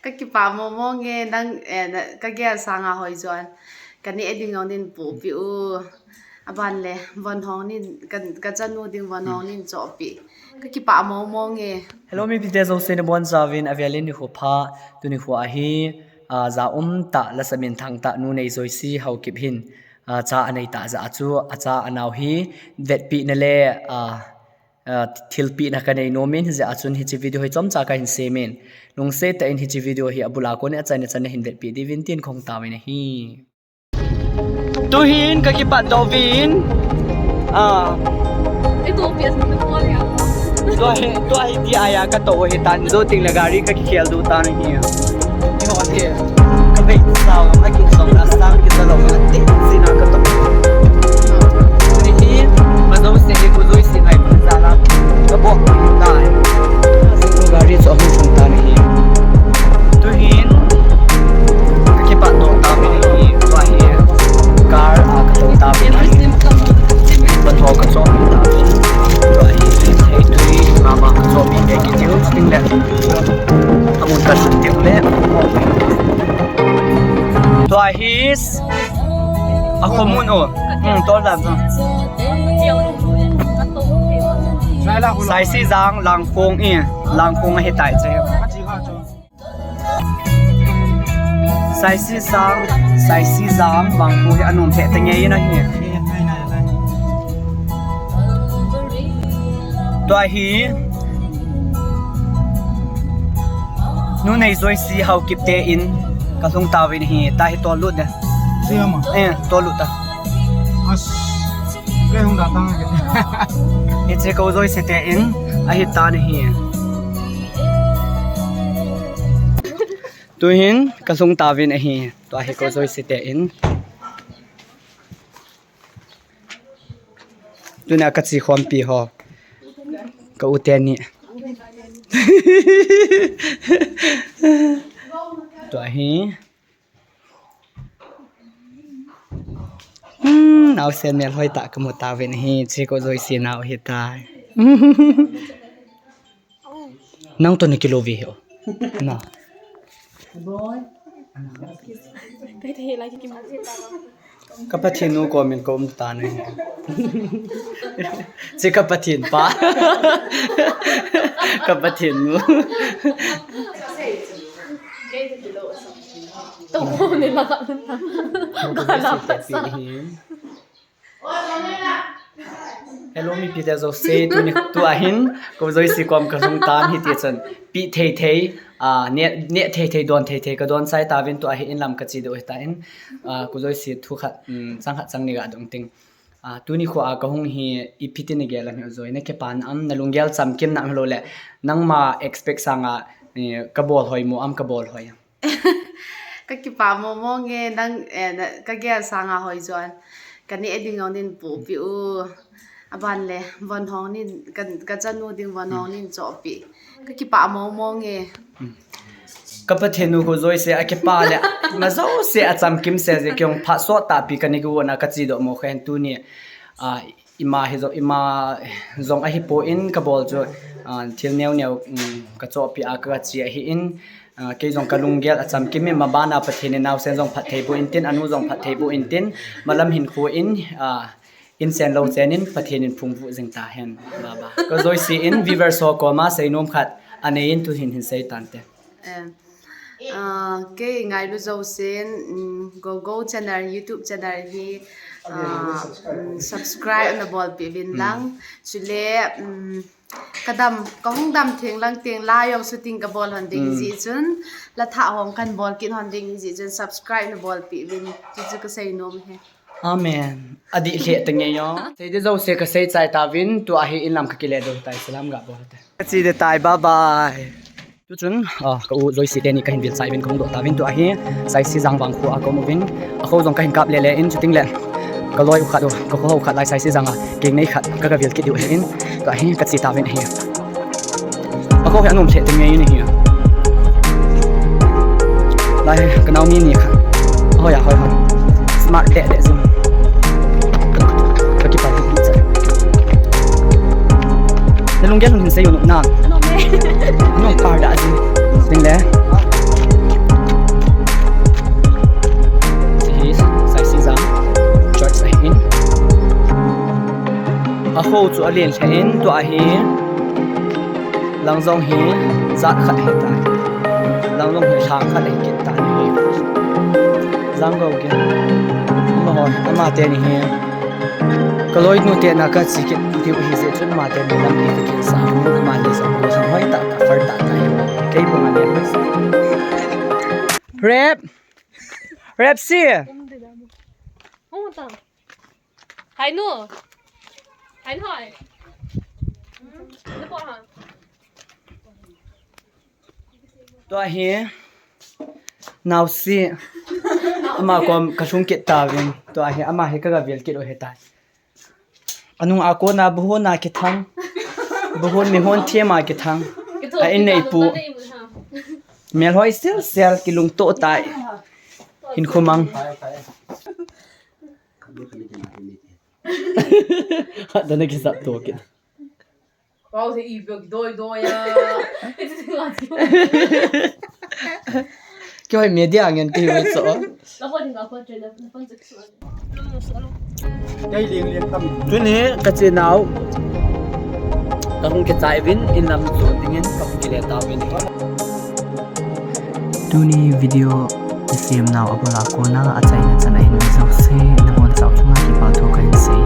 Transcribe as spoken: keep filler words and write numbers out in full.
Ka kipah momo nge nang, eh, na, ka gel sanga hoi jon. Ka neh ding jong nin pohpeh u. Aban le, von hong nin, ka, ka chanu ding von hong nin chohpeh. Ka kipah momo nge. Hello, mipite jouse nabonchauvin, avel in nikho pha, tuni kho ahi, ah, ja um tah, lasa minthang tah, Nu Neijoisi Haokip hin, ah, cha anei tah jeh a chu, acha anao hi, vetpehna le, ah, ah, thilpehna kanei nom in, hijeh a chun hiche video hi chomcha kahin sem in. Lungset tah in hiche video hi abul a kon in achaina chan nahin vetpeh diuvin tin kahung taovin ahi. Tuhin ka kipat doh uvin. Ah. Tua hi, tua hi ti aya ka toh u ahitan, jou teng le gari ka kikhel diu tan ahi. Ka vei sao, ka kisong na sang kisa lou na ti sina ka toh. Tuhin, ma jouse hi ko jouse ngai pun jala. Ka bok tai. Sing ko gari chu ahung sung tan ahi. Tuhin, ka kipat doh tauvin ahi. Tua hi, car a ka toh tauvin ahi. Ban ho ka choh tauvin. Tua hi, thei tui, mama ka choh pi ke ki tiu, sting le. Amun ka sut tiu le. Tua hi, a khomun o. Hmm, tol dan chu. Saisijang, Langkhong i, Langkhong ahi tai che. Saisijang, Saisijang, Vangphu hi anom thei tenge in ahi. Tua hi, Nu Neijoisi Haokip te in, ka lhung tauvin ahi, tua hi tol lut de. Siama. Eh, tol lut ta. As, kei hung da tang ke. Hiche ko jouse te in, ahi tan ahi. Tuhin ka lhung tauvin ahi. Tua hi ko jouse te in. Tuna ka che khompi ho. Ka u teni. Tua hi. Hmm, naosen melhoi tah ka mu tauvin ahi, hiche ko jouse nao ahi tai. Nang toh na kilou ve hi o. Na. Ka Pathen nu komin ka um tan ahi. Hiche ka Pathen pa. Ka Pathen nu. Toh ni la. Ka la pasa. Hello, mipite jouse, tuni, tua hin, ko jouse kom ka lhung tan hiti chun, pe thei thei, ah, neh, neh thei thei, don thei thei, ka don chai tauvin tua hi in lam ka che diu ahi tan, ah, ko jouse thu khat, um, chang khat chang ni ga dong ting. Ah, tuni kho a ka hung hi ipi tin na gel lam hi o joi, na kipa na am, na lunggel chamkim na am lou le, nangma expect sanga, eh, ka bol hoi mo am ka bol hoi am. Ka kipah momo nge nang, eh, na, ka gel sanga hoi jon. Ka neh ding jong nin pohpeh u. Aban le, von hong nin, ka, ka chanu ding von hong nin chohpeh. Ka kipah momo nge. Ka Pathen nu ko jouse a kipah le, ma jouse a chamkim sel jeh kei jong phat sot tahpi ka nei kigona ka che doh mo khen tuni. Ah, ima hi jong, ima jong ahi pon ka bol chu, ah, thil neo neo, um, ka chohpeh a ka che ahi in, ah, kei jong ka lunggel a chamkim in ma bana Pathen in naosen jong phatthei boh in tin, anu jong phatthei boh in tin, malam hin kho in, ah, in chen lou chen in Pathen in phung vuh jing ta hen, baba. Ko jouse in viewers ho koma seinom khat anei in tuhin hin sei tante. Eh, ah, kei ngailu jousen, um, Go Go channel, YouTube channel hi, ah, um, subscribe na bolpeh uvin lang. Chule, um, ka dam, ka hung dam theng lang teng la jong shooting ka bol hon ding jeh chun, la thah hong kan bol kit hon ding jeh chun, subscribe na bolpeh uvin, chuchu ka seinom e. Amen. Adih lheh tenge yo. Sei ding jouse ka sei chai tauvin, tua hi in lam ka kile doh tai, salam ga bol te. Ka che ding tai, bye bye. Tuchun, ah, ka u jouse teni ka hin vil chai uvin ka hung doh tauvin tua hi, Saisijang vangkho a ka um uvin, a kho jong ka hin kap le le in shooting le, ka loi u khat u, ka kho u khat lai Saisijang a, keng nei khat, ka ga vil kit diu ahi in, tua hi ka che tauvin ahi. A kho hi anom lheh tenge in ahi. Lai, ka nao mi ni khat. Hoi a, hoi, hoi. Smart deh deh jing. Ka kipah kit kit cha. Na lunggel hung hin sei u nop na. Nop e. Nop par da jing. Ding le. Chu alen lheh in tua hi lang jong hi jat khat ahi tai. Lang jong hi lhang khat ahi kit tai. Jang go ke. Ama ho, ama teni hi. Ka loinu teni ka chi kit diu hi jeh chun ama teni lampi ka kit sa. Ama ni jong go sang hoi ta, ka far ta ta hi. Kei bang a le. Rep. Rep si. Hai nu. Hai nu hai. Tua hi. Naosi. Ama kom ka lhung kit tauvin. Tua hi ama hi ka ga vil kit u ahi tai. Anung a kona buhon a kithang. Buhon mihon them a kithang. A in nei pu. Mel hoi sel sel kilungto tai. Hin khumang. Hatdana kisap to kit. Pau se i pek doi doi a. Kihoi media ngen kihi so. Tuni ka chenau ka hung kichai uvin, in lam chu dingin ka hung kile tauvin. Tuni video i siam nau abul a kona achaina chan a hin mi jouse nabonchau chunga kipa thu kahin sei.